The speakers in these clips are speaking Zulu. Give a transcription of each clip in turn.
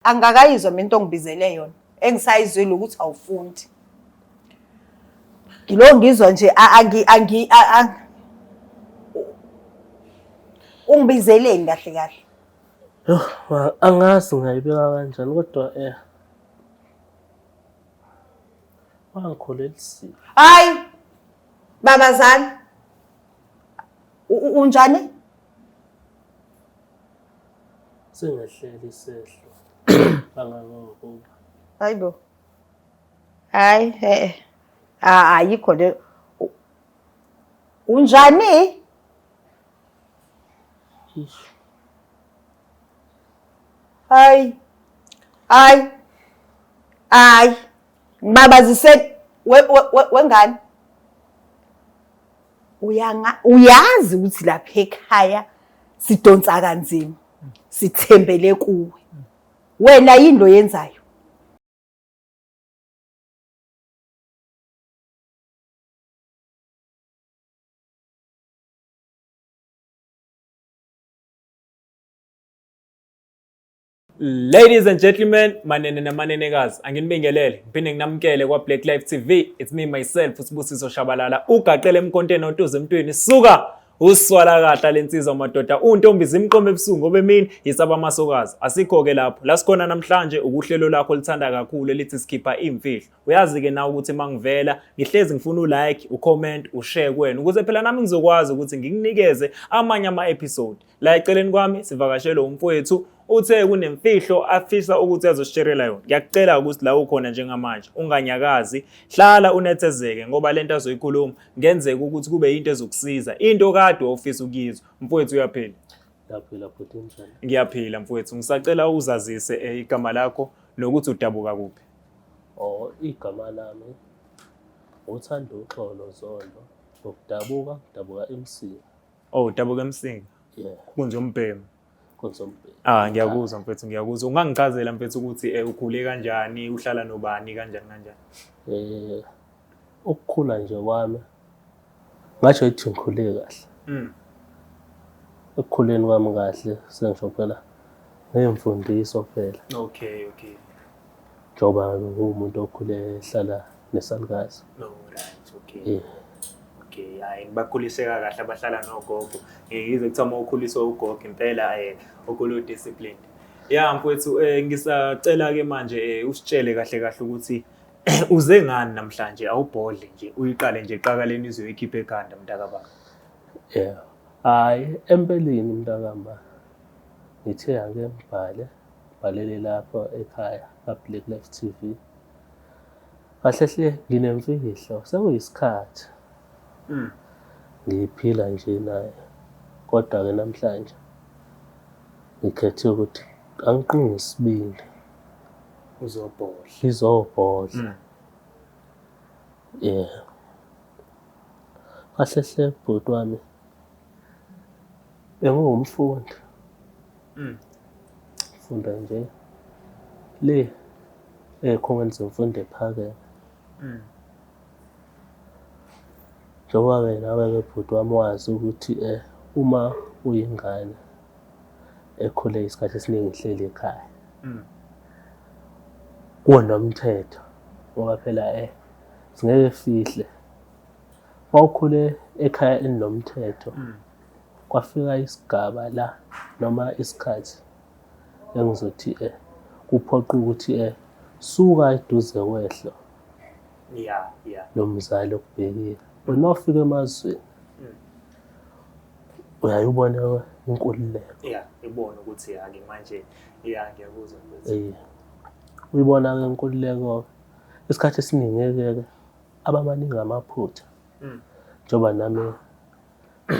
Angikakayizwa mina into ongibizele yona. Engisayizwile ukuthi awufundi. Ngilo ngizwa nje angi angi ungibizeleni kahle kahle. Yoh, angazi ngayibeka kanjani kodwa eh wangikhulelisile. Hayi babazana unjani? Singehleli isehlo kangangokuba. Hayibo. Hayi eh. Ah ayikho le. Unjani? Hayi. Hayi. Hayi. Ngibabazise wengane. Uyanga uyazi ukuthi lapha ekhaya sidonsa kanzima. Sithembele kuwe. Wena yini lo yenzayo? Ladies and gentlemen, manene namanenekazi, anginibingelele, ngiphinde nginamukele kwa Black Life TV. It's me myself uSibusiso Shabalala. Ugaqele emkonteni otuze emntwini. Suka uswala kahla lensizwa madoda. Untombi zimqome ebusuku ngoba emini yisaba amasokazi. Asikho ke lapho. La sikhona namhlanje ukuhlelo lakho olithanda kakhulu elithi sikhipha imfihlo. Uyazi ke na ukuthi mangivela ngihlezi ngifuna ulike, ucomment, ushare kuwena ukuze phela nami ngizokwazi ukuthi ngikunikeze amanye ama episode. La eceleni kwami sivakashelwe umfowethu uthe kunemfihlo afisa ukuthi azosisherela yona. Ngiyakucela ukuthi la ukhona njengamanje unganyakazi, hlala unethezeke ngoba lento azoyikhuluma ngenzeka ukuthi kube into ezokusiza, into kade ofisa ukuyizwa. Mfowethu uyaphila? Ngiyaphila bhuti, unjani? Ngiyaphila mfowethu. Ngisacela uzazise igama lakho nokuthi udabuka kuphi. Oh, igama lami uthanda uxolo Zondo. Ngokudabuka, ngidabuka eMsinga. Oh, udabuka eMsinga. Yeah. Kunje umbhemu. Kunje umbhemu. Ah, ngiyakuzwa mfethu, ngiyakuzwa. Ungangichazela mfethu ukuthi ukhule kanjani, uhlala nobani kanjani kanjani? Ukukhula nje kwami ngasho ukuthi ngikhule kahle. Ekukhuleni kwami kahle sengisho phela ngemfundiso phela. Okay, okay. Njengoba ngiwumuntu okhule ehlala nesalukazi. No, right, okay. Yeah. Okay, hayi ngibakhuliseka kahle abahlala nogogo. Ngize kuthiwa uma ukhuliswa ugogo impela ukhula disciplined. Ya mfowethu ngisacela ke manje usitshele kahle kahle ukuthi uze ngani namhlanje awubhodle nje uyiqale nje eqakaleni uzoyikhipha ekhanda mntakababa. Yeah. Hayi empeleni mntakama ngithe ake ngibhale bhalele lapho ekhaya ka Black Life TV. Kahle hle nginemfihlo sekuyisikhathi. Ngiphila nje naye. Kodwa ke namhlanje ngikhethe ukuthi angiqinge isibindi. Uzobhodla. Ngizobhodla. Yeah. Kahle hle bhuti wami bengiwumfundi. Funda nje le ey'khungweni zemfundo ephakeme. Njengoba-ke nawe-ke bhuti wami wazi ukuthi uma uyingane ekhule isikhathi esiningi ihleli ekhaya, kunomthetho ngoba phela singeke sifihle. Uma ukhule ekhaya elinomthetho, kwafika isigaba la noma isikhathi engizothi kuphoqa ukuthi suka eduze kwehlo Yeah, yeah. nomzali okubhekile. Wena ufika emazweni uyaye ubone inkululeko. Yeah, ibone ukuthi ake manje yeah ngiyakuzwa mfethu. Uyibona ke inkululeko isikhathi esiningi ke abamaningi amaphutha. Njengoba nami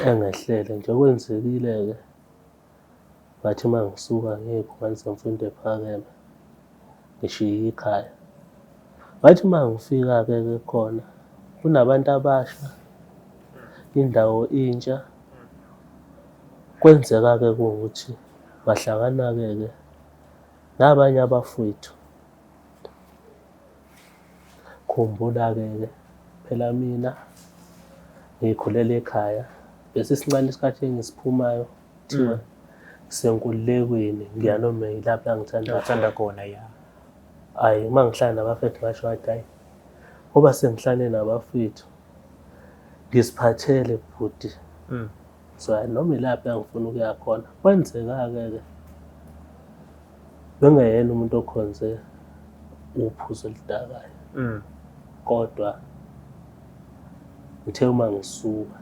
engehlele nje kwenzekile ke ngathi uma ngisuka ngiye zemfundo ephakeme ngishiye ikhaya. Ngathi uma ngifika-ke ke khona kunabantu abasha, indawo intsha. Kwenzeka-ke kuwukuthi ngahlangana-ke ke nabanye abafowethu. Khumbula-ke ke phela mina ngikhulela ekhaya bese sincane isikhathi engisiphumayo kuthiwa Senkululekweni ngiya noma yilapho la ngithanda Uthanda khona ya. Hhayi, uma ngihlala nabafethu ngasho ngathi hhayi, ngoba sengihlale nabafethu ngiziphathele bhuti. So hhayi noma ilaphi engifuna ukuya khona. Kwenzeka-ke ke bengeyena umuntu okhonze uphuzo oludakayo. Kodwa ngithe uma ngisuka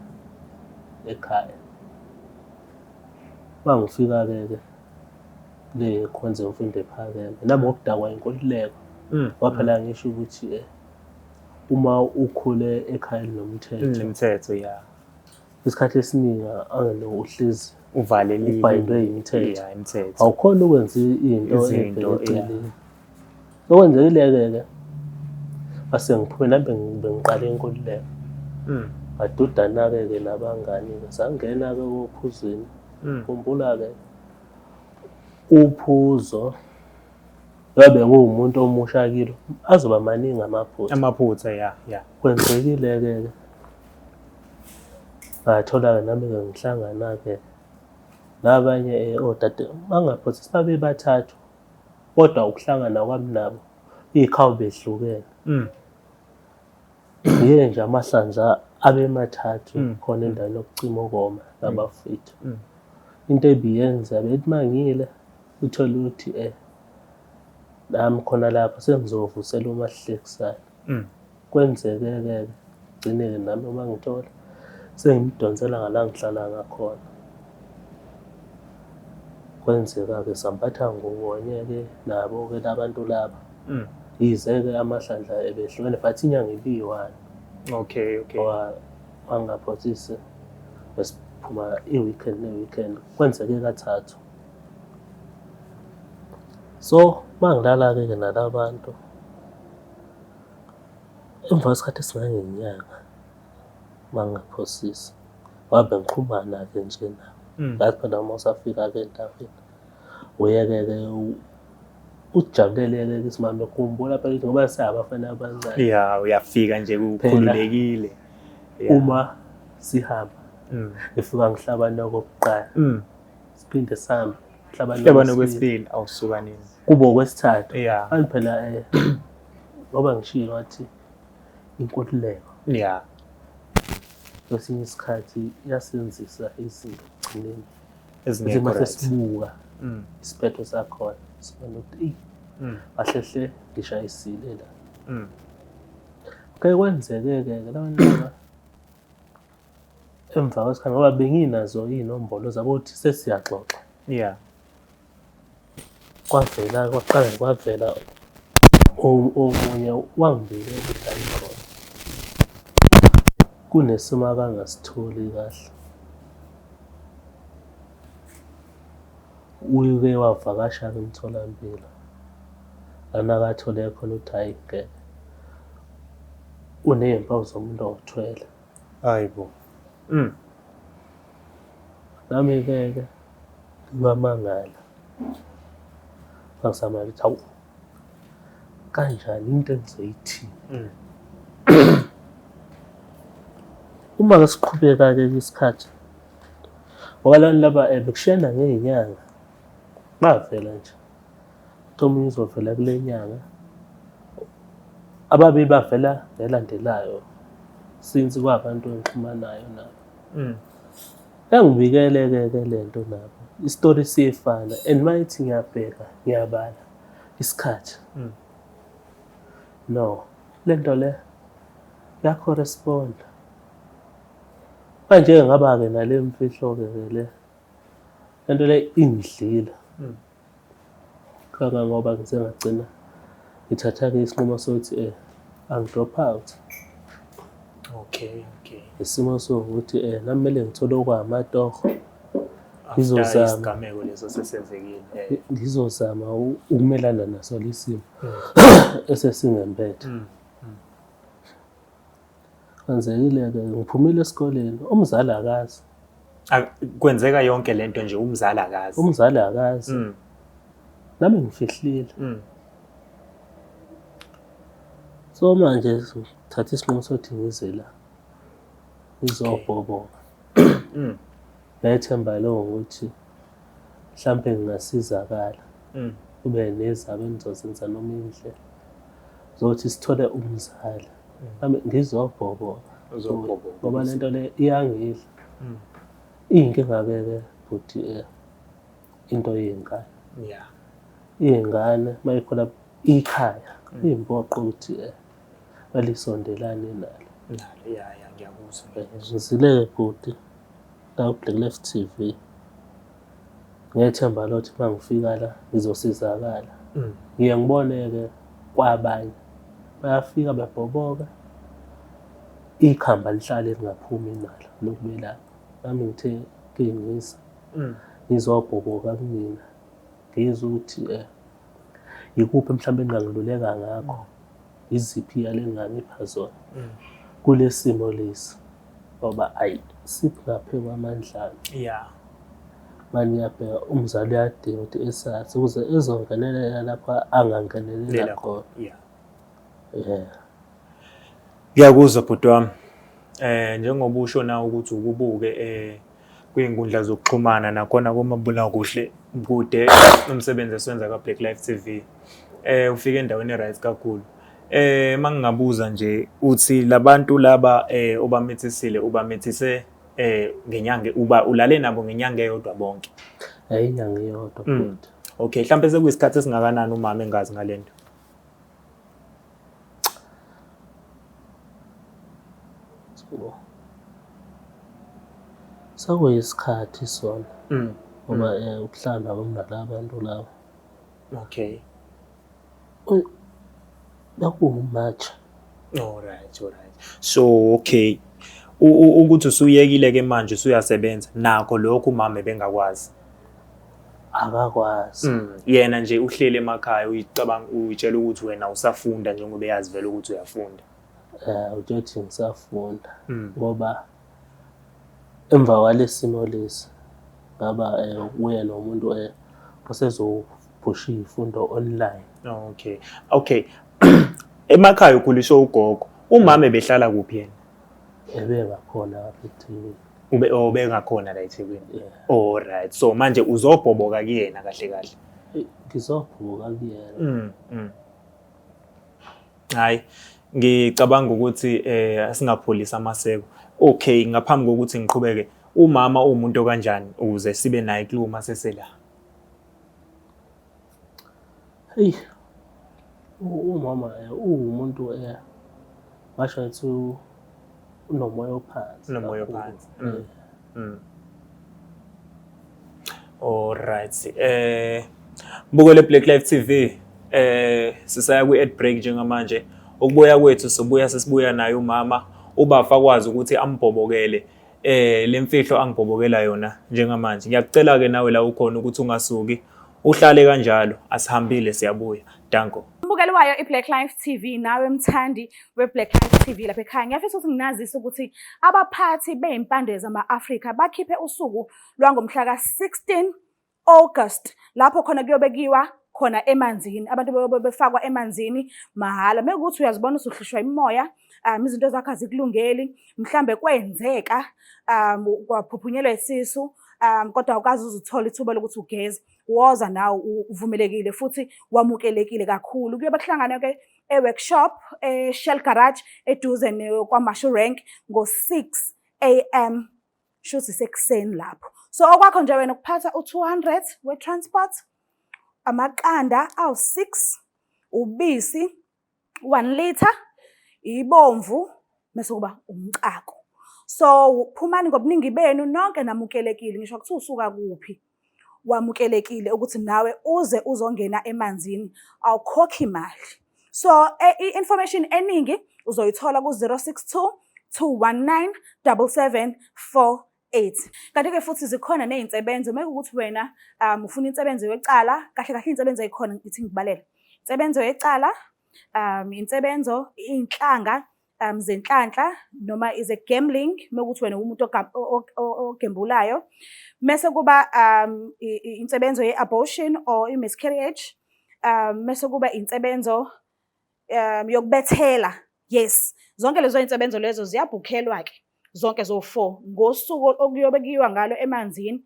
ekhaya, uma ngifika-ke ke le khonze imfundo ephakeme nami ngokudakwa inkululeko. Ngoba phela ngisho ukuthi uma ukhule ekhaya elinomthetho, Linomthetho ya. Isikhathi esiningi angene uhlezi uvalelile, ubhayindwe imithetho. Yeah, imithetho. Awukhona ukwenza into Izinto, ebheke yeah. eceleni. Okwenzekile-ke ke base ngiphume nami bengiqale inkululeko. Ngadudana-ke ke nabangani-ke, sangena-ke ophuzweni. Khumbula-ke uphuzo ngabe nguwumuntu omusha kilo, azoba maningi amaphutha. Amaphutha, ya, ya. Kwenzekile-ke ke ngathola-ke nami-ke ngihlangana-ke nabanye odade, bangaphothisi babe bathathu, kodwa ukuhlangana kwami nabo iy'khawu behlukene. Ngiye nje amahlandla abe mathathu khona endaweni yokucima ukoma nabafethu. Into ebiyenza bethi mangile uthole ukuthi nami khona lapho sengizovusela umahlekisana. Kwenzeke-ke gcine-ke nami uma ngithola sengimdonsela ngala ngihlala ngakhona. Kwenzeka-ke sambatha nguwonye-ke nabo-ke labantu laba. Yize-ke amahlandla ebehlukene but inyanga ibiyi-one. Okay, okay. Ngoba wangaphothisi besiphuma i-weekend ne-weekend, kwenzeke kathathu. So mangilala-ke ke nalabantu emva kwesikhathi esingangenyanga mangingaphosisi, ngoba bengixhumana-ke nje nabo. Ngathi phela uma usafika-ke entabeni uyeke-ke ujabulele-ke isimame, khumbula phela ukuthi ngoba singabafana abancane. Yeah, uyafika nje kukhululekile. Yeah. Uma sihamba ngifika ngihlabana okokuqala. Siphinde sihambe ngihlabana Hlabana okwesibili. okwesibili, awusuka nini? Kube okwesithathu. Yeah. Manje phela ngoba ngishilo ngathi inkululeko. Yeah. Kwesinye isikhathi iyasenzisa izinto ekugcineni. Ezingekho Kuthi mase right. sibuka isiphetho sakhona, sibona ukuthi eyi, kahle hle ngishayisile la. Kuke kwenzeke-ke ke labantu laba emva kwesikhathi, ngoba benginazo iy'nombolo zabo ukuthi sesiyaxoxa. Yeah. Kwavela, kwaqala nje kwavela omunye wangibikela ukuthi hayi khona kunesimo abangasitholi kahle. Uke wavakasha-ke emtholampilo lana akathole khona ukuthi hhayi ngeke, uney'mpawu zomuntu othwele. Hayi bo. Nami-ke ke ngamangala. Ngisamangala ukuthi hawu, kanjani into engizoyithini? Uma-ke siqhubeka-ke isikhathi, ngoba laba laba bekushiyana ngey'nyanga, bavela nje. Ukuthi omunye uzovela kule nyanga, ababili bavela ngelandelayo since kwabantu engixhumanayo nabo. Yangibikele-ke ke le nto nabo, isitori siyefana and uma ithi ngiyabheka ngiyabala isikhathi. No, le nto le iyacorresponda. Manje-ke ngaba-ke nale mfihlo-ke ke le, le nto le ingidlile. Kangangoba ngize ngagcina ngithatha-ke isinqumo sokuthi angi-drop out. Okay, okay. Isimo sokuthi nami kumele ngithole okwamatoho. After Ngizozama. isigameko leso sesenzekile. Ngizozama ukumelana naso lesimo esesingempethe. Kwenzekile-ke ngiphumile esikoleni, umzali akazi. Kwenzeka yonke lento nje umzali akazi. Umzali akazi. Nami ngifihlile. So manje ngithatha isinqumo sokuthi ngize la. Ngizobhoboka. Ngethemba lo ukuthi Mhlampe ngingasizakala. Kube nezaba enizozenza noma iy'ndlela zokuthi sithole umzali. Mhlampe ngizobhoboka. Uzobhoboka. Ngoba le nto le iyangidla. Iyinkinga-ke ke bhuti into yey'ngane. Iy'ngane uma yikhula ikhaya kuyimpoqo ukuthi balisondelane nalo. Nalo, ya ya ngiyakuzwa. Ngizile-ke bhuti la ku-Black Life TV. Ngethemba lokuthi uma ngifika la ngizosizakala. Ngiye ngibone-ke kwabanye bayafika bebhoboka ikhamba lihlale lingaphumi nalo lokubelapha. Nami ngithe ke ngiza ngizobhoboka kunina ngizwe ukuthi ikuphi mhlawumbe engingangiluleka ngakho, iziphi iyalo engingangipha zona kule simo lesi ngoba ayi singaphe kwamandla ami. Manje ngiyabheka umzali uyadinga ukuthi esazi ukuze ezongenelela lapho angangenelela khona. Yeah. Ngiyakuzwa bhuti wami. Njengoba usho na ukuthi ukubuke kwinkundla zokuxhumana nakhona komabonakuhle kude umsebenzi esiwenza ka Black Life TV. Ufike endaweni e-right kakhulu. Mangingabuza nje uthi labantu laba obamithisile ubamithise ngenyanga uba ulale nabo ngenyanga eyodwa bonke? Inyanga eyodwa bhuti. Okay, mhlambe sekuyisikhathi esingakanani umama engazi ngalento? Sekuyisikhathi sona ngoba ukuhlala nabo abantu laba. Okay. Bekuwu-March. All right, all right. So okay. Ukuthi usuyekile ke manje usuyasebenza nakho lokho umama ebengakwazi. Akakwazi. Yena nje uhleli emakhaya uyicabanga uyitshela ukuthi wena usafunda njengoba eyazi vele ukuthi uyafunda. Uthi ngisafunda ngoba emva kwalesimo lesi ngaba uye nomuntu osezophusha iy'fundo online. Okay. Okay. Emakhaya ukhuliswe ugogo. Umama ebehlala kuphi yena? Ebengakhona lapha eThekwini. Ube obengakhona la eThekwini. All right. So manje uzobhoboka kuyena kahle kahle. Ngizobhoboka kuyena. Hayi, ngicabanga ukuthi asingapholisa amaseko. Okay, ngaphambi kokuthi ngiqhubeke, umama uwumuntu kanjani ukuze sibe naye clue masesela? Hey. Umama uwumuntu ngasho ngathi unomoya ophansi. Unomoya ophansi. All right. Mbukele Black Life TV. Sisaya kwi-ad break njengamanje. Ukubuya kwethu sobuya sesibuya naye umama ubafa akwazi ukuthi ambhobokele lemfihlo angibhobokela yona njengamanje. Ngiyakucela ke nawe la ukhona ukuthi ungasuki, uhlale kanjalo, asihambile siyabuya. Danko. Mbukeli wayo iBlack Life TV nawe mthandi weBlack Life TV lapha ekhaya, ngiyafisa ukuthi nginazise ukuthi abaphathi beyimpande zama-Afrika bakhiphe usuku lwangomhla ka-16 August lapho khona kuyobe kuyiwa khona emanzini, abantu bayobe befakwa emanzini mahhala. Mekuthi uyazibona usuhlushwa imimoya, izinto zakho azikulungeli, mhlambe kwenzeka kwaphuphunyelwa isisu, kodwa awukaze uze uthole ithuba lokuthi ugeze, woza nawe uvumelekile futhi wamukelekile kakhulu. Kuyobe kuhlangana ke e-workshop e-Shell Garage eduze kwaMashu Rank ngo-6 AM, shuthi sekuseni lapho. So okwakho nje wena ukuphatha u-200 we-transport, amaqanda awu-6, ubisi 1 liter, ibomvu bese kuba umcako. So phumani ngobuningi benu nonke, namukelekile, ngisho kuthiwa usuka kuphi wamukelekile ukuthi nawe uze uzongena emanzini, awukhokhi imali. So i-information eningi uzoyithola ku-062 219 7748. Kanti-ke futhi zikhona ney'nsebenzo, uma kuwukuthi wena ufuna insebenzo yecala, kahle kahle iy'nsebenzo ey'khona ngithi ngikubalele. Insebenzo yecala, insebenzo, iy'nhlanga zenhlanhla noma is a gambling, uma kuwukuthi wena umuntu ogembulayo. Mese kuba insebenzo ye-abortion or i-miscarriage, mese kuba insebenzo yokubethela. Yes, zonke lezo iy'nsebenzo lezo ziyabhukhelwa-ke zonke zo-4 ngosuku okuyobe kuyiwa ngalo emanzini.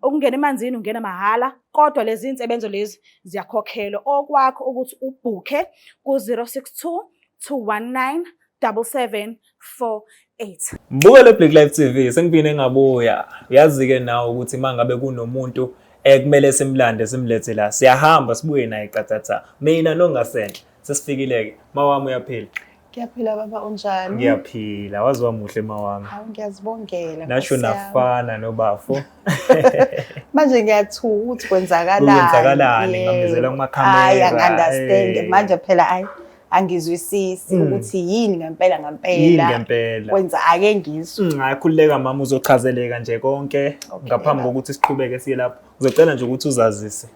Ukungena emanzini ungena mahhala, kodwa lezi iy'nsebenzo lezi ziyakhokhelwa. Okwakho ukuthi ubhukhe ku-062 219 7748. Mbukele Black Life TV sengiphinde ngabuya. Uyazi-ke nawe ukuthi uma ngabe kunomuntu ekumele simlande simlethe la siyahamba sibuye naye qathatha. Mina nongasenhle sesifikile-ke. Mawami uyaphila. Ngiyaphila baba unjani? Ngiyaphila waze wamuhle mawami. Hawu ngiyazibongela. Nasho Nkosi yami. nafana nobafo. Manje ngiyathuka ukuthi kwenzakalani. Kwenzakalani, Yebo. ngambizela kumakhamera, Hayi angi-understand. eh. Manje phela ayi angizwisisi ukuthi yini ngempela ngempela. Yini ngempela. Kwenza ake ngizwe. Hayi khululeka mama uzochazeleka nje konke Okay, ngaphambi baba. kokuthi siqhubeke siye lapho. Ngizocela nje ukuthi uzazise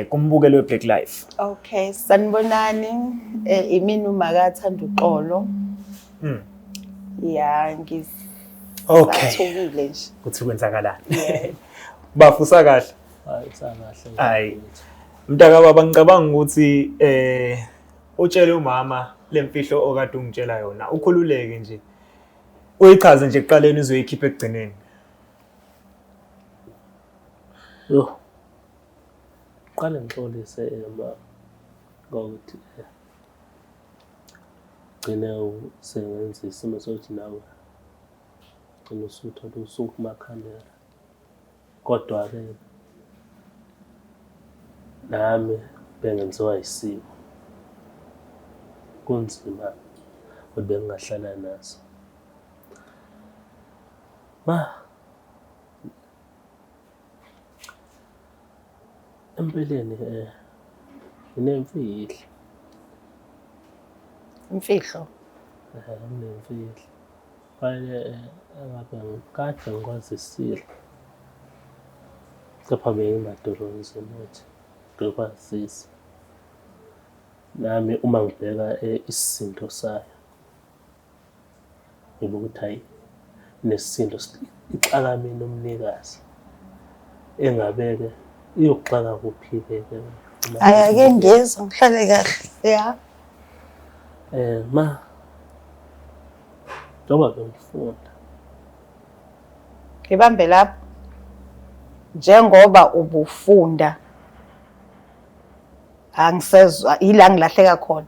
kumbukelo weBlack Life. Okay, sanibonani. Imini umakathanda uxolo. Ya Okay. ngisathukile nje. Kuthi kwenzakalani? Bafusa kahle. Hayi usakahle. Hayi. Mntaka baba ngicabanga ukuthi utshele umama lemfihlo okade ungitshela yona. Ukhululeke nje. Uyichaze nje ekuqaleni uzoyikhipha ekugcineni. Yo. Qale ngixolise ma ngokuthi gcine usengenza isimo sokuthi nawe gcina usuthola usuku kumakhamera. Kodwa-ke nami bengenziwa isimo. Kunzima ukuthi bengingahlala naso. Ma empeleni nginemfihlo. Imfihlo? Nginemfihlo. Fanele engabe ngikade ngikwazisile. Kepha bengimadolonzima ukuthi ngikwazise. Nami uma ngibheka isisindo sayo, ngibuka ukuthi hhayi nesisindo ixaka mina umnikazi. Engabe-ke iyokuxaka kuphi-ke ke? Hhayi ake ngizwe ngihlale kahle. Ya. Ma njengoba bengifunda. Ngibambe lapho. Njengoba ubufunda angisezwa ila ngilahleka khona.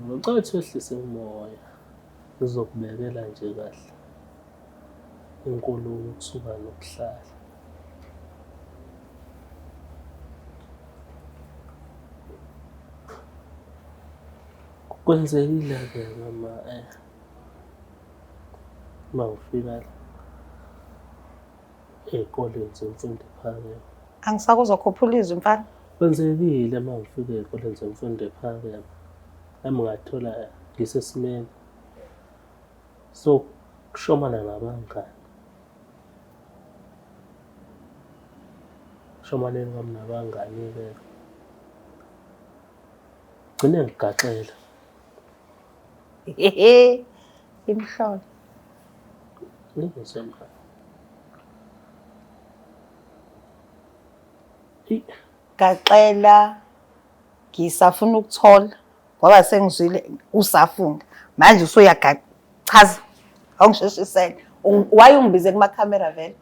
Ngicela ukuthi wehlise umoya. Ngizokubekela nje kahle inkulumo kusuka nokuhlala. Kwenzekile-ke mama uma ngifika ey'koleni zemfundo ephakeme. Angisakuzwa izwi mfana. Kwenzekile uma ngifika ey'koleni zemfundo ephakeme, nami ngathola ngisesimeni sokushomana nabangani. Kushomaneni kwami nabangani-ke gcine ngigaxela. Hehe. Imhlolo. Ngizwe ma. Gaxela ngisafuna ukuthola ngoba sengizwile usafunda. Manje usuyagaxa. Chaza. Awungisheshisele. Why ungibize kumakhamera vele?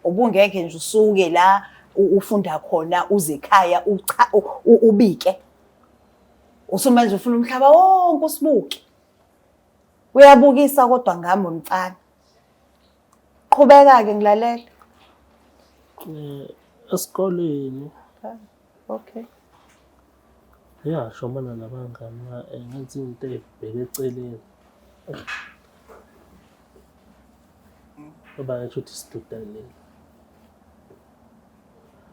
Ubungeke nje usuke la ufunda khona uze ekhaya ubike. Usumanje ufuna umhlaba wonke usibuke. Uyabukisa kodwa ngami mfana. Qhubeka ke ngilalela. Esikoleni. Okay. Ngiyashomana nabangani ngenza into ebheke eceleni. Ngoba ngisho ukuthi sidudanile.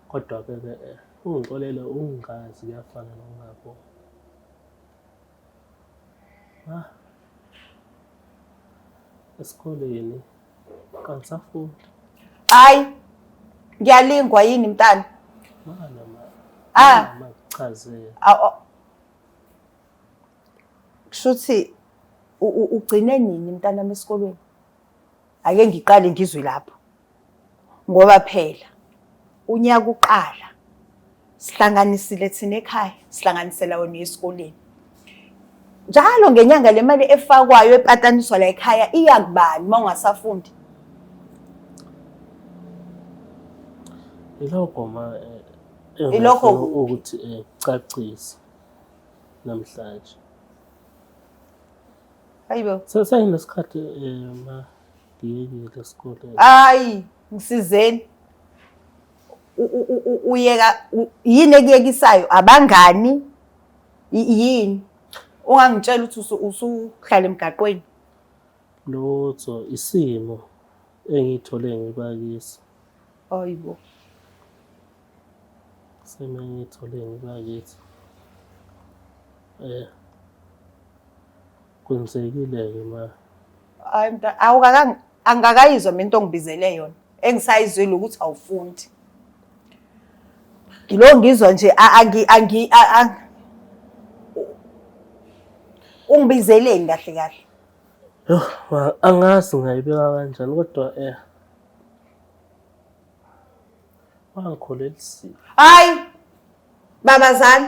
Kodwa ke ungixolele ungazi kuyafana nokungaboni. Esikoleni kangisafunda. Hayi. Ngiyalingwa yini mntana? Mana ma. Ah. Makuchazele. Kushuthi ugcine nini mntanami esikolweni? Ake ngiqale ngizwe lapho. Ngoba phela unyaka uqala sihlanganisile thina ekhaya, sihlanganisela wena esikoleni. Njalo ngenyanga le mali efakwayo epataniswa la ekhaya iya kubani uma ungasafundi? Ilokho ma Ilokho engifuna kuphi? ukuthi kucacise namhlanje. Hayibo. Sekunesikhathi ma ngiyekile esikoleni. Hayi, ngisizeni. Uyeka yini ekuyekisayo? Abangani? Yini? Ungangitshela ukuthi usuhlala emgaqweni. Lutho, isimo engiyithole ngibakiso. Hayibo. Isimo engiyithole ngibakithi. Kwenzekile-ke ma. Hayi mntana, awukakang angikakayizwa mina into ongibizele yona. Engisayizwile ukuthi awufundi. Ngilo ngizwa nje angi angi ungibizeleni kahle kahle. Yoh, ma, angazi ngayibeka kanjani kodwa wangikhulelisile. Hayi babazali.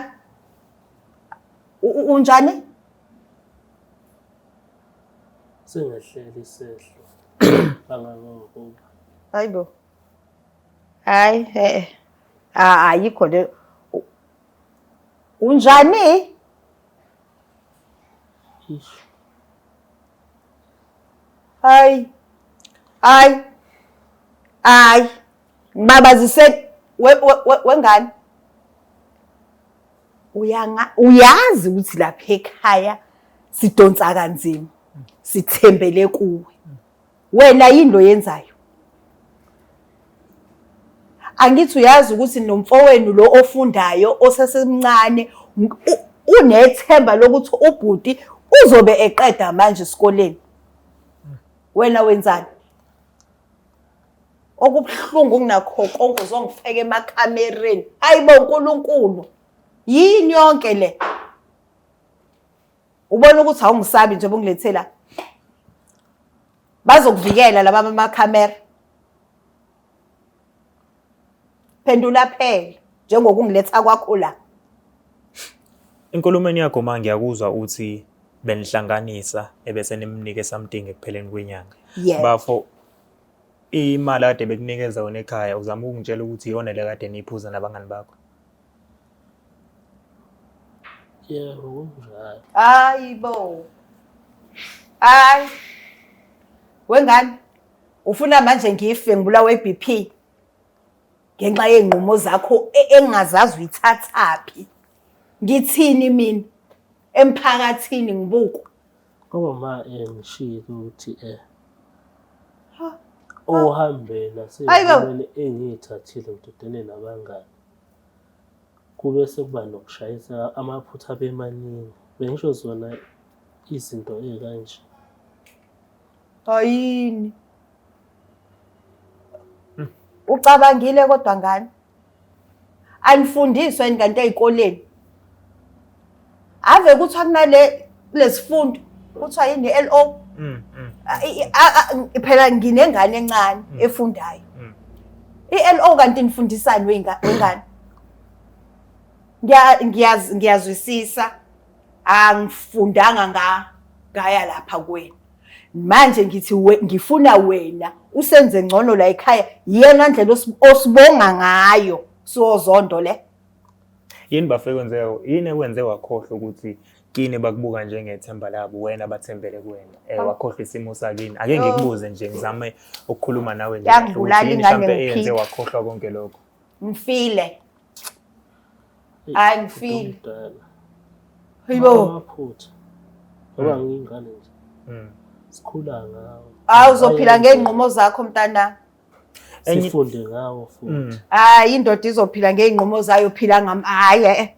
Unjani? Singehlela isehlo. Bangangokuba. Hayibo. Hayi eh. Ayikho le. Unjani? Ish. Hayi. Hayi. Hayi. Ngibabazise wengane. Uyanga uyazi ukuthi lapha ekhaya sidonsa kanzima. Sithembele kuwe. Wena yini lo yenzayo? Angithi uyazi ukuthi nomfowenu lo ofundayo osesemncane unethemba lokuthi ubhuti uzobe eqeda manje esikoleni. Wena wenzani? Okubuhlungu kunakho konke uzongifeka emakhamereni. Hayibo uNkulunkulu. Yini yonke le? Ubona ukuthi awungisabi nje ubungilethela. Bazokuvikela laba amakhamera. Phendula phela njengokungiletha kwakho la. Enkulumeni yakho ma ngiyakuzwa uthi benihlanganisa ebese nimnike something ekupheleni kwenyanga. Yebo. Bafo imali kade bekunikeza wena ekhaya uzama ukungitshela ukuthi iyona le kade niyiphuza nabangani bakho. Yebo, kunjalo. Hayi bo. Hayi. Wengane ufuna manje ngife ngibulawe iBP ngenxa yezinqumo zakho engingazazi uyithathaphi. Ngithini mina emphakathini ngibukwa. Ngoba ma ngishilo ukuthi ohambeni nasezinqumweni engiyithathile ngidodene nabangani. Kube sekuba nokushayisa amaphutha abe maningi. Bengisho zona izinto ey'kanje. Hayini. Ucabangile kodwa ngane? Anifundiswa yini kanti ey'koleni? Ave kuthiwa kunale kulesifundo kuthiwa yini LO. Phela nginengane encane efundayo. I-LO kanti nifundisani wengane? Ngiyazwisisa angifundanga ngaya lapha kuwena. Manje ngithi ngifuna wena usenze ngcono la ekhaya, iyona ndlela osibonga ngayo siwozondo le. Yini bafo ekwenzeka, yini ekwenze wakhohlwa ukuthi kini bakubuka njengethemba labo, wena bathembele kuwena. Wakhohlwa isimo sakini. Ake ngikubuze nje ngizame ukukhuluma nawe nje. Yangibulala Yini ingane mhlampe eyenze ngiphile. wakhohlwa konke lokho? Ngifile. Hayi ngifile. Umdala. Hayibo. Amaphutha. Ngoba ngiyingane nje. Sikhula ngawo. Hayi uzophila ngey'nqumo zakho mntana. Sifunde ngawo futhi. Hayi indoda izophila ngey'nqumo zayo phila ngam hayi eh.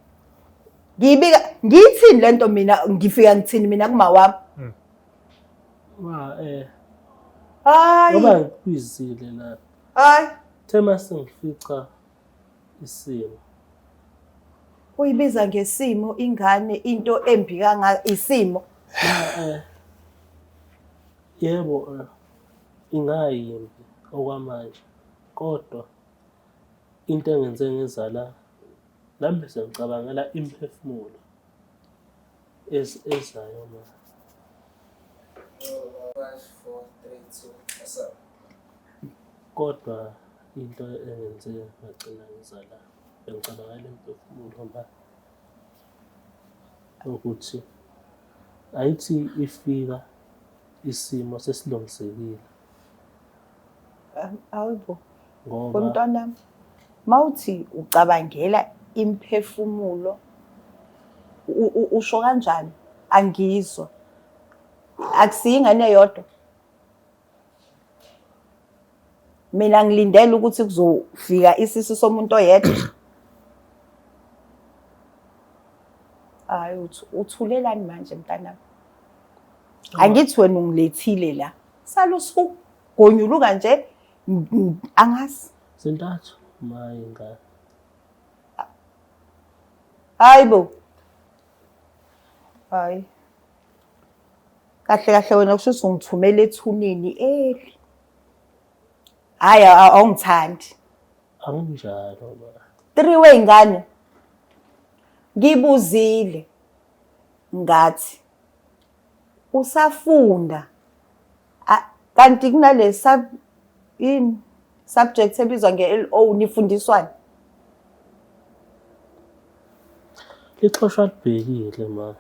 Ngiyibika ngiyithini lento mina ngifika ngithini mina kuma wami. Ma Hayi. Ngoba ngikubizile la. Hayi. Thema sengifica isimo. Uyibiza ngesimo ingane into embi kangaka isimo. Yebo ingayimbi okwamanje kodwa into engenze ngezala nami bese ngicabangela imphefumulo ezayo ma. 5, 4, 3, 2, what's up? Kodwa Into engenze ngagcina ngiza la, bengicabangela imiphefumulo ma ukuthi ayithi ifika isimo sesilungisekile. Hayibo. Ngoba Mntwanami, mawuthi ucabangela imiphefumulo usho kanjani? Angizwa. Akusiyo ingane eyodwa. Mina ngilindele ukuthi kuzofika isisu somuntu oyedwa. Hayi uthulelani manje mntanami? Angithi wena ungilethile la. Sala usugonyuluka nje angazi. Zintathu ma ingane. Hayibo. Hayi. Kahle kahle wena kusho ukuthi ungithumela ethuneni eli. Hayi awungithandi. Anginjalo ma. 3 wey'ngane. Ngibuzile ngathi usafunda kanti kunale sub yini subject ebizwa nge-LO nifundiswani? Lixhoshwa libhekile ma.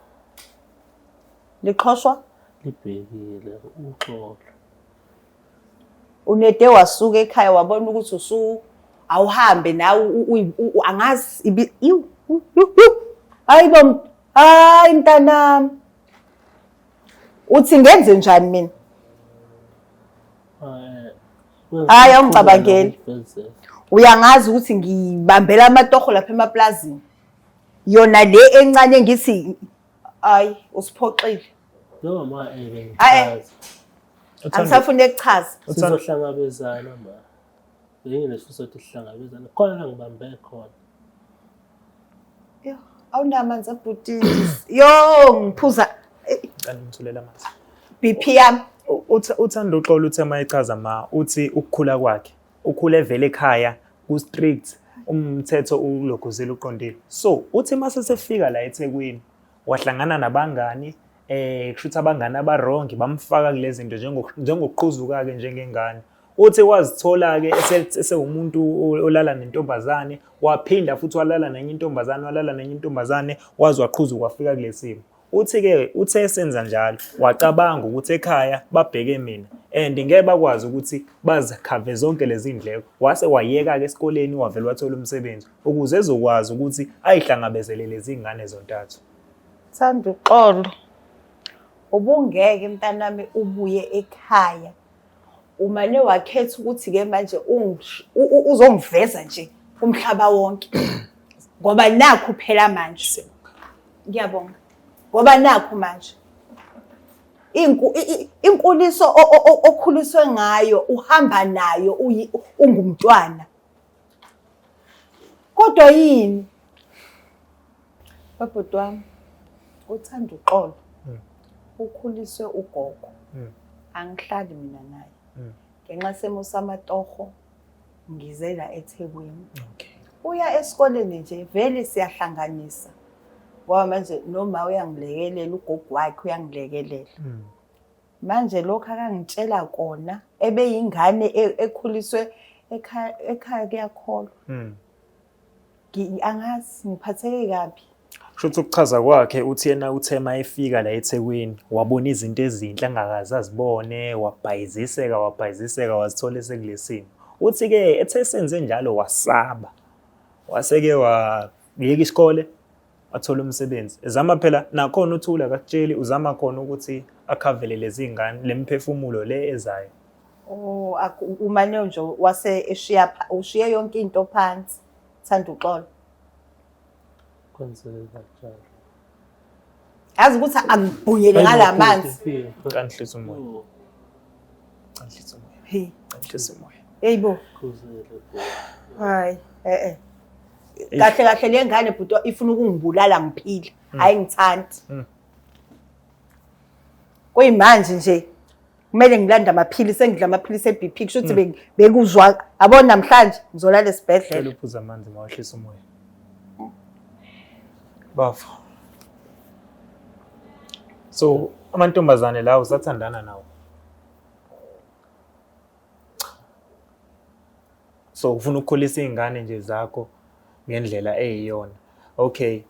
Lixhoshwa? Libhekile uxolo. Unede wasuka ekhaya wabona ukuthi usu awuhambe nawe angazi ibi iw hayi bo hayi mntanami uthi ngenze njani mina hayi awungicabangeli uyangazi ukuthi ngibambela amatoho lapha emaplazini yona le encane engithi hayi usiphoxile No ma eh Hayi. Angisafuni ukuchaza. Sizohlangabezana ma. Benginesifiso ukuthi sihlangabezane. Khona la ngibambe khona. Yo, awunamanzi abhuti. Yo, ngiphuza Ngicela ngithulela amanzi. BP yami. Uthanda uxolo uthe uma echaza ma uthi ukukhula kwakhe ukhule evele ekhaya ku-strict umthetho ulokhuzile uqondile so uthi uma sesefika la eThekwini wahlangana nabangani eh kushuthi abangani abarongi bamfaka kulezi zinto njengokuqhuzuka-ke njengengane uthi wazithola-ke esewumuntu olala nentombazane waphinda futhi walala nenye intombazane walala nenye intombazane waze waqhuzuka wafika kule simo Uthi-ke uthe esenza njalo wacabanga ukuthi ekhaya babheke mina and ngeke bakwazi ukuthi bazikhave zonke lezi ndleko. Wase wayeka-ke esikoleni wavele wathola umsebenzi ukuze ezokwazi ukuthi ayihlangabezele lezi ngane zontathu. Thanda uxolo. Ubungeke mntanami ubuye ekhaya. Umane wakhetha ukuthi-ke manje uzongiveza nje umhlaba wonke. Ngoba nakhu phela manje. Ngiyabonga. Ngoba nakhu manje inkuliso okhuliswe ngayo uhamba nayo ungumntwana. Kodwa yini? Babhuti wami uthanda uxolo. Ukhuliswe ugogo. Angihlali mina naye. Ngenxa semo samatoho ngize la eThekwini. Okay. Uya esikoleni nje vele siyahlanganisa. Ngoba manje noma uyangilekelela ugogo wakhe uyangilekelela. Manje lokho akangitshela kona ebeyingane e, ekhuliswe ekhaya ekhaya kuyakholwa. Angazi ngiphatheke kabi. Kusho ukuthi ukuchaza kwakhe uthi yena uthe uma efika la eThekwini wabona izinto ezinhle angakaze azibone wabhayiziseka wabhayiziseka wazithola esekule simo. Uthi-ke ethe esenze njalo wasaba wase-ke wayeka isikole wathola umsebenzi ezama phela nakhona uthula akakutsheli uzama khona ukuthi akhavele lezi ngane le miphefumulo le ezayo. Oh, umane nje wase eshiya ushiye yonke into phansi. Thanda uxolo. Kwenzeke kanjalo. Yazi ukuthi angibhunyele ngalamanzi. Kanhlisa umoya. Kanhlisa umoya. Hey. Kanhlisa umoya. Hey bo. Hayi, eh eh. Kahle kahle le ngane bhuti ifuna ukungibulala ngiphila. Hayi ngithandi. Kuyimanje nje kumele ngilande amaphilisi engidla amaphilisi e-BP kusho ukuthi bekuzwa yabo namhlanje ngizolala esibhedlela. Cela uphuze amanzi mawehlisa umoya. Bafo. So amantombazane lawo usathandana nawo? So ufuna ukukhulisa iy'ngane nje zakho ngendlela eyiyona. Okay.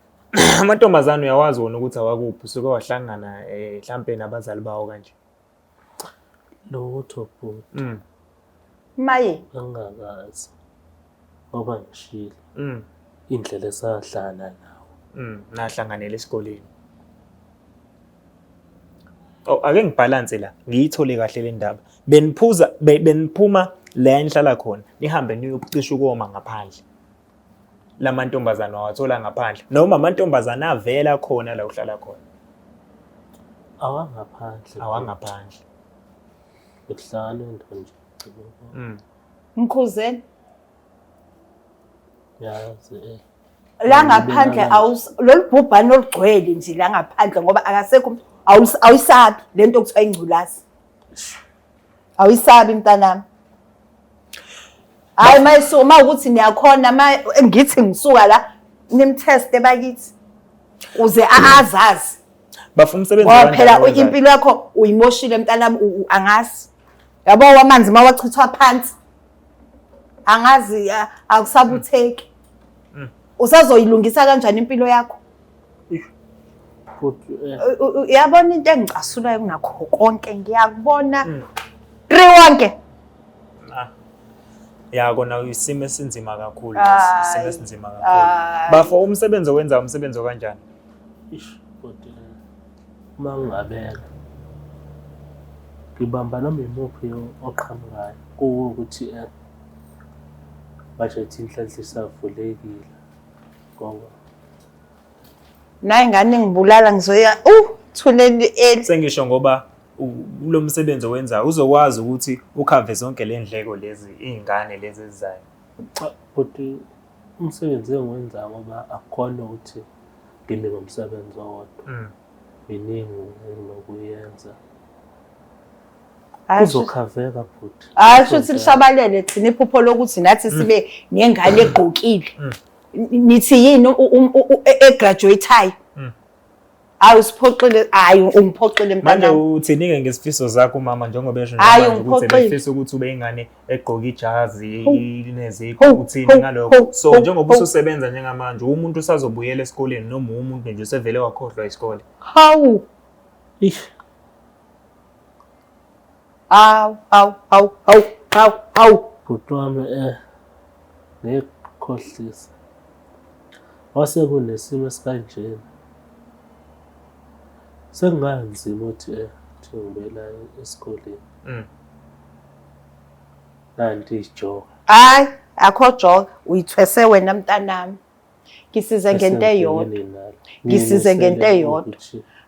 Amantombazane uyawazi wona ukuthi awakuphi, usuke wahlangana eh mhlampe nabazali bawo kanje. Lutho bhuti. Maye. Angingakazi ngoba ngishilo. Indlela esahlangana nawo. Nahlanganela esikoleni. Oh, ake ngibhalanse la, ngiyithole kahle le ndaba. Beniphuza beniphuma la enihlala khona, nihambe niyocisha ukoma ngaphandle. Lamantombazane wawathola ngaphandle noma amantombazane avela khona la uhlala khona. Awangaphandle. Awangaphandle. Bekuhlala into nje. Mkhuzeni. Yazi eh. La ngaphandle lolu bhubhane olugcwele nje la ngaphandle ngoba akasekho awuyisabi lento okuthiwa ingculazi. Awuyisabi mntanami. Hayi mayisuka uma ukuthi niyakhona ma ngithi ngisuka la nimteste bakithi uze azazi. Bafuna umsebenzi Ngoba phela impilo yakho uyimoshile mntanami angazi. Yabo amanzi mawachithwa phansi angazi akusabutheki. Usazoyilungisa kanjani impilo yakho? Uyabona into engicasulayo kunakho konke ngiyakubona three wonke. Ya kona isimo esinzima kakhulu isimo esinzima kakhulu. Bafo umsebenzi owenza umsebenzi okanjani? Ish kodwa uma ngingabeka ngibamba noma imuphi oqhamukayo kuwo ukuthi budget inhlanhla isavulekile ngoba Nayi ngane ngibulala ngizoya thuleni eli. Sengisho ngoba lo msebenzi owenzayo uzokwazi ukuthi ukhave zonke le ndleko lezi iy'ngane lezi ezizayo. Cha bhuti umsebenzi engiwenzayo ngoba akukhona ukuthi ngime ngomsebenzi owodwa. Miningi enginokuyenza. Kuzokhaveka bhuti. Hayi shuthi lishabalele thina iphupho lokuthi nathi sibe nengane egqokile. Nithi yini egraduateayo? Hayi usiphoxile, hayi ungiphoxile mntana. Manje uthini-ke ngesifiso zakho mama njengoba esho nje ukuthi ebefisa ukuthi ube ingane egqoka ijazi ineziqu uthini ngalokho. So njengoba ususebenza njengamanje umuntu usazobuyela esikoleni noma umuntu nje usevele wakhohlwa isikole. Hawu. Ish. Hawu, hawu, hawu, hawu, hawu, hawu. Bhuti wami ngekukhohlisa. Wase kunesimo esikanjena. Sekunganzima ukuthi thi ngibuyela esikoleni. Nanti ijoka. Hayi, akho joka, uyithwese wena mntanami. Ngisize ngento eyodwa. Ngisize ngento eyodwa.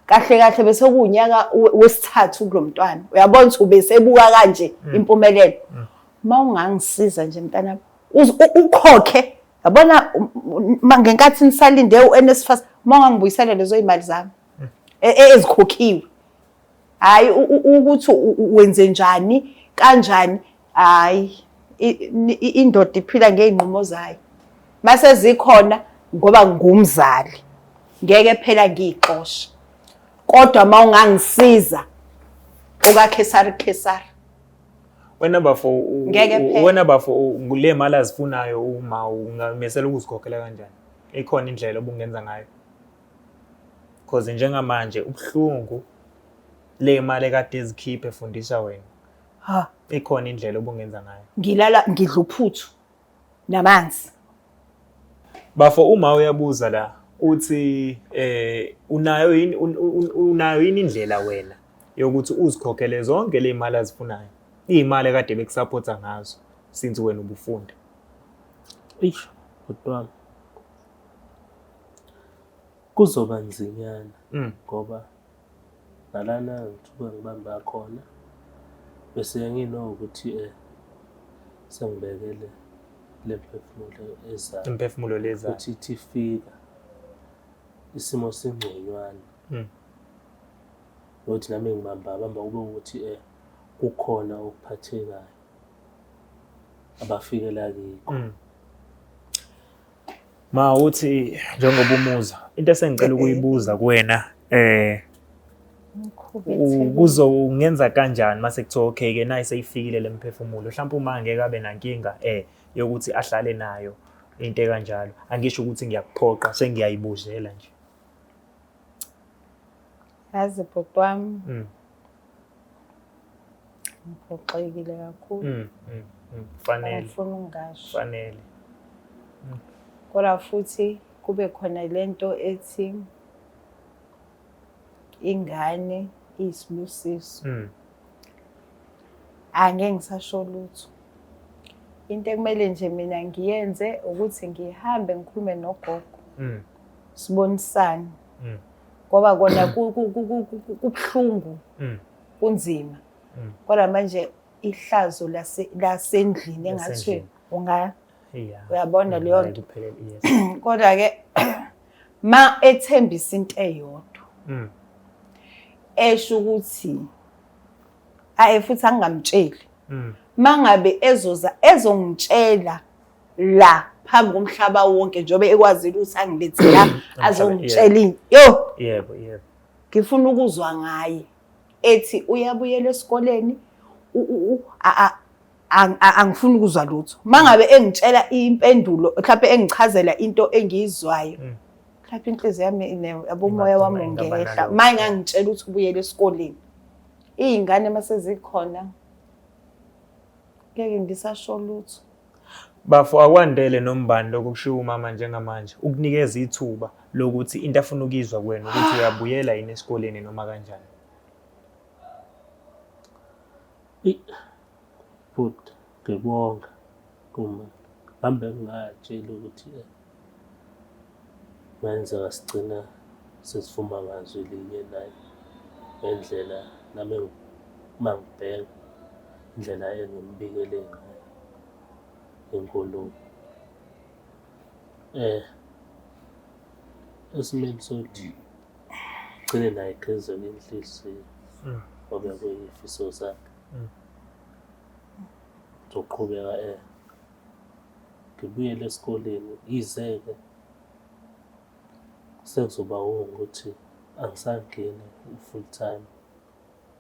Kahle kahle bese kuwunyaka wesithathu kulo mntwana. Uyabona ukuthi ubesebuka kanje impumelelo. Uma ungangisiza nje mntanami, ukhokhe. Yabona ngenkathi nisalinde uNSFAS, uma ungangibuyisela lezo y'mali zami ezikhokhiwe. Hhayi ukuthi wenze njani kanjani, hhayi indoda iphila ngey'nqumo zayo. Mase zikhona ngoba ngumzali ngeke phela ngiyixoshe. Kodwa uma ungangisiza okaKhesari Khesari. Wena bafo wena bafo le mali azifunayo uma ungamesela ukuzikhokhela kanjani? Ikhona indlela obungenza ngayo? Cause njengamanje ubuhlungu le mali ekade ezikhiphe efundisa wena. Ha, ikhona indlela obungenza ngayo. Ngilala ngidla uphuthu namanzi. Bafo uma uyabuza la uthi unayo yini unayo yini indlela wena yokuthi uzikhokhele zonke le mali azifunayo? Iy'mali ekade bekusupporta ngazo since wena ubufunda. Eish, bhuti wami. Kuzoba nzinyana ngoba nalana ngithuke ngibamba khona bese nginokuthi sengibekele le mphefumulo ezayo. Imphefumulo le ezayo. Ukuthi ithi ifika isimo singconywana. Nokuthi nami ngibamba bamba kube ukuthi kukhona okuphathekayo abafikela kikho. Ma uthi njengoba umuza into esengicela ukuyibuza kuwena kuzo ungenza kanjani mase kuthiwa okay ke nayi seyifikile lemphefumulo mhlawumbe uma ngeke abe nankinga yokuthi ahlale nayo into ekanjalo. Angisho ukuthi ngiyakuphoqa sengiyayibuzela nje. Yazi bhuti wami. Ngiphoxekile kakhulu. Fanele. Angifuni ukungasho. Fanele. Kodwa futhi kube khona lento ethi ingane iyisibusiso. Angeke ngisasho lutho. Into ekumele nje mina ngiyenze ukuthi ngihambe ngikhulume nogogo. Sibonisane. Ngoba kona kubuhlungu. Kunzima. Kodwa manje ihlazo lasendlini engathi unga uyabona leyo nto. Kodwa ke ma ethembisa into eyodwa. Esho ukuthi aye futhi angingamtsheli. Mangabe ezoza ezongitshela la phambi komhlaba wonke njengoba ekwazile ukuthi angilethe la azongitshela into. Yo. Yebo, yebo. Ngifuna ukuzwa ngaye ethi uyabuyela esikoleni angifuni ukuzwa lutho. Mangabe engitshela impendulo mhlawumbe engichazela into engiyizwayo. Mhlawumbe inhliziyo yami yabomoya wami ungehla. Maye ngangitshela ukuthi ubuyele esikoleni. Iy'ngane mase zikhona ngeke ngisasho lutho. Bafo akwandele nombani lokho kushiwo umama njengamanje ukunikeza ithuba lokuthi into afuna ukuyizwa kuwena ukuthi uyabuyela yini esikoleni noma kanjani. Bhuti ngibonga kuma hambe ngingatsheli ukuthi ngenzeka sigcina sesivuma ngazwi linye naye ngendlela nami uma ngibheka indlela engimbikele ngayo inkulumo. Esimeni sokuthi gcine naye egezeke inhliziyo ngoba kuyifiso zakhe. Ngizoqhubeka ngibuyele esikoleni yize-ke sekuzoba ukuthi angisangeni u-full time,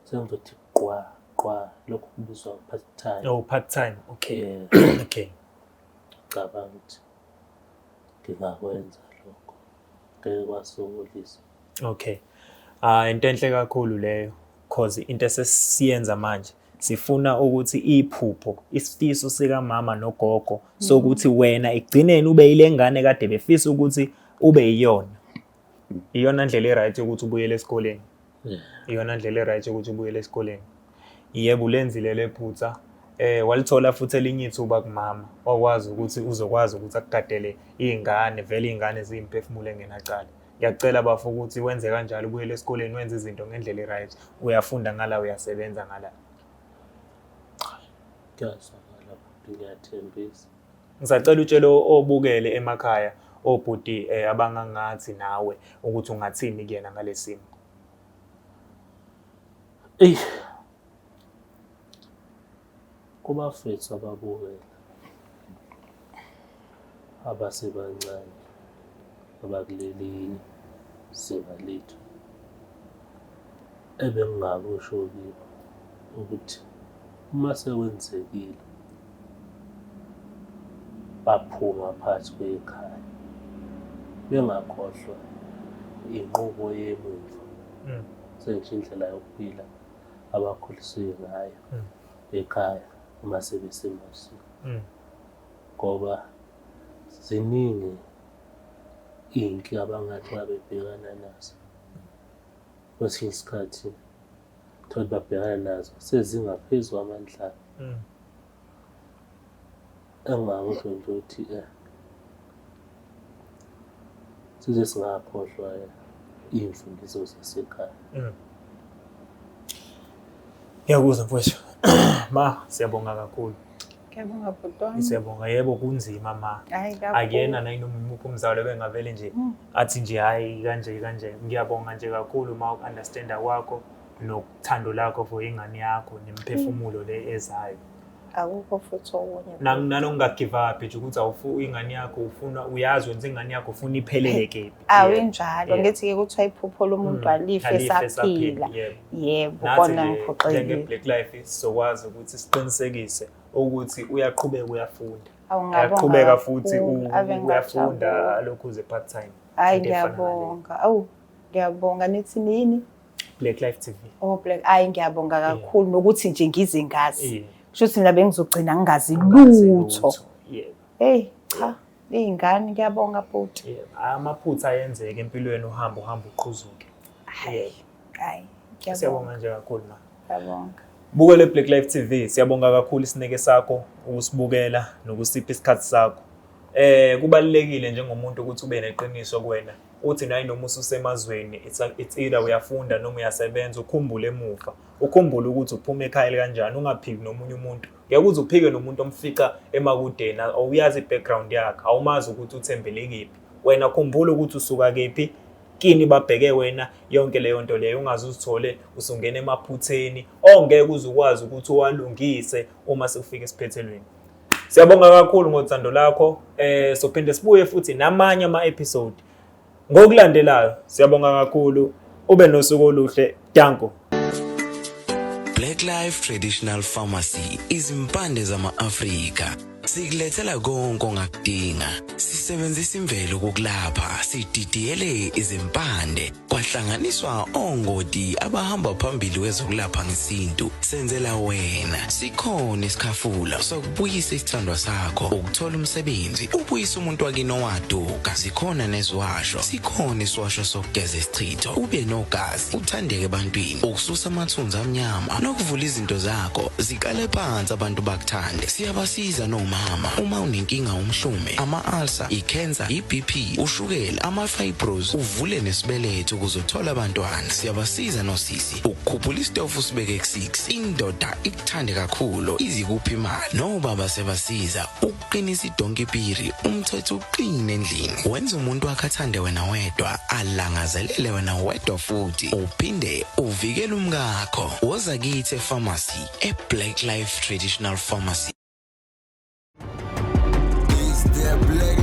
sengizothi qwa qwa lokhu kubizwa part time. Oh, part time, okay. Yeah. Okay. Ngicabanga ukuthi ngingakwenza lokho, ngeke kwasokolisa. Okay. Into enhle kakhulu leyo cause into esesiyenza manje sifuna ukuthi iphupho isifiso sikamama nogogo sokuthi wena ekugcineni ube yile ngane kade befisa ukuthi ube yiyona. Iyona ndlela e-right ukuthi ubuyele esikoleni. Iyona ndlela e-right ukuthi ubuyele esikoleni. Yebo ulenzile lephutha. Walithola futhi elinye ithuba kumama wakwazi ukuthi uzokwazi ukuthi akugadele iy'ngane, vele iy'ngane ziyimphefumulo engenacala. Ngiyakucela bafo ukuthi wenze kanjalo, ubuyele esikoleni wenze izinto ngendlela e-right. Uyafunda ngala, uyasebenza ngala. Kuyazwakala bhuti, ngiyathembisa. Ngisacela utshele obukele emakhaya obhuti abangangathi nawe ukuthi ungathini kuyena ngalesimo. Eyi, kubafethu ababukela abasebancane abakuleli zinga lethu, ebengingakusho kibo ukuthi uma sekwenzekile baphuma phakathi kwekhaya bengakhohlwa inqubo yemuva, sengisho indlela yokuphila abakhulisiwe ngayo ekhaya uma sebesemazweni, ngoba ziningi iy'nkinga abangathi babebhekana nazo. Kwesinye isikhathi uthole babhekana nazo sezingaphezu kwamandla abo. Engingakusho nje ukuthi size singakhohlwa iy'mfundiso zasekhaya. Ngiyakuzwa mfowethu. Ma, siyabonga kakhulu. Ngiyabonga bhuti wami. Siyabonga, yebo kunzima ma. Hhayi kakhulu. Akuyena nayinoma imuphi umzali obengavele nje athi nje hhayi kanje kanje. Ngiyabonga nje kakhulu ma uku-understand-a kwakho nothando lakho for ingane yakho nemiphefumulo le ezayo. Akukho futhi okunye. Nanokunga-give up nje ukuthi ingane yakho ufuna, uyazi wenza ingane yakho ufuna iphelele kephi. Awu Yebo. injalo, Yebo. ngithi-ke kuthiwa iphupho lomuntu alife Alife esaphila. esaphila, yebo. Yebo, Nathi kona nje ngiphoxekile. njenge-Black Life sizokwazi ukuthi siqinisekise ukuthi uyaqhubeka uyafunda. Awu, ngiyabonga Uyaqhubeka futhi kakhulu. Ave uyafunda ngajabula. alokhu uze part time. Hayi Into efana naleyo. ngiyabonga. Awu ngiyabonga nithi nini? Black Life TV. Oh Black, hayi ngiyabonga kakhulu nokuthi nje ngize ngazi. Yeah. Kusho ukuthi mina bengizogcina ngingazi Ungazi lutho. Yebo. Hey cha, iy'ngane ngiyabonga bhuti. Yebo. Amaphutha ayenzeka empilweni uhamba uhamba uqhuzuke. Hayi, hayi ngiyabonga. Siyabonga nje kakhulu ma. Ngiyabonga. Bukele Black Life TV. Siyabonga kakhulu isineke sakho ukusibukela nokusipha isikhathi sakho. Kubalulekile njengomuntu ukuthi ube neqiniso kuwena. Uthi naye noma ususemazweni it's either uyafunda noma uyasebenza ukhumbule emuva. Ukhumbule ukuthi uphuma ekhaya kanjani ungaphiki nomunye umuntu. Ngeke uze uphike nomuntu omfica emakudeni awuyazi i-background yakhe, awumazi ukuthi uthembele kephi. Wena khumbula ukuthi usuka kephi, kini babheke wena yonke leyo nto leyo ungaze uzithole usungena emaphutheni ongeke uze ukwazi ukuthi uwalungise uma sekufika esiphethelweni. Siyabonga kakhulu ngothando lakho. Sophinde sibuye futhi namanye ama-episode ngokulandelayo. Siyabonga kakhulu, ube nosuku oluhle. Danko. Black Life Traditional Pharmacy, izimpande zama-Afrika. Sikulethela konke ongakudinga. Sisebenzisa imvelo ukukulapha, sididiyele izimpande, kwahlanganiswa ongoti abahamba phambili kwezokulapha ngesintu. Senzela wena. Sikhona isikhafula sokubuyisa isithandwa sakho, ukuthola umsebenzi, ubuyise umuntu wakini owaduka. Zikhona neziwasho, sikhona isiwasho sokugeza isichitho, ube nogazi, uthandeke ebantwini, ukususa amathunzi amnyama nokuvula izinto zakho ziqale phansi abantu bakuthande. Siyabasiza nomama uma unenkinga umhlume, ama-ulcer, i-cancer, i-BP, ushukela, ama-fibros, uvule nesibeletho ukuze uthole abantwana. Siyabasiza nosisi ukukhuphula isitofu usibeke ku-6, indoda ikuthande kakhulu izikuphi imali. Nobaba sebasiza ukuqinisa idonki piri, umthetho uqine endlini, wenza umuntu wakhe athande wena wedwa, alangazelele wena wedwa futhi uphinde uvikele umkakho. Woza kithi e-pharmacy, e-Black Life Traditional Pharmacy. It's the Black